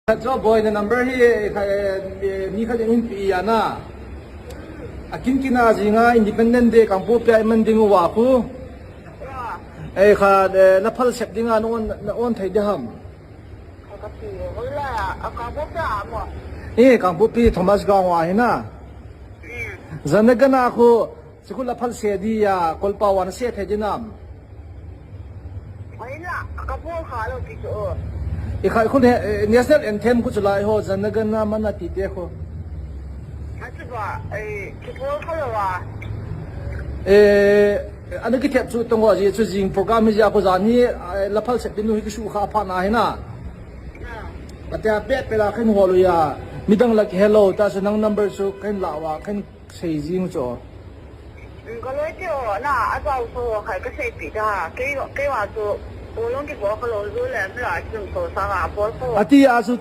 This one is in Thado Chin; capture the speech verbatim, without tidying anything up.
Khat chu boi na number hi, eh, kha, eh, eh, mi khat in hin pe a na. A kin kin a jinga Independent Day Kangpokpi a i man ding uva khu. Eh, kha, eh, la phal sep dinga na on, na on thei di ham. Ka ti, hoila, a Kangpokpi a mo. Eh, Kangpokpi Thomas Ground a hi na. Mm. Jan Gana Mana khu, Sikul a phal se di a, kolpa wan se thei di nam. Ai la, ka bol kha lou ki chu. I kha khu ne, eh, National Anthem khu chu lai ho, Jan Gana Mana ti te khu. Achu ba, eh, ki bol kha lou a. Eh, ana ki thep chu tong ho ji chu jing program hi ja khu jan hi, eh, la phal se di nu hi ki su kha pha na hi na. Ah. Ka te a pet pet la khen ho lu ya. Midang la ki hello, ta chu nang number chu khen la wa, khen Sei jing chu. Ka loi te o, na, a zau so, khai ka sei pi ta, kei, kei wa chu, u long ki bo ka lo zu le, mi la chung so sa nga, bo so. Ati a chu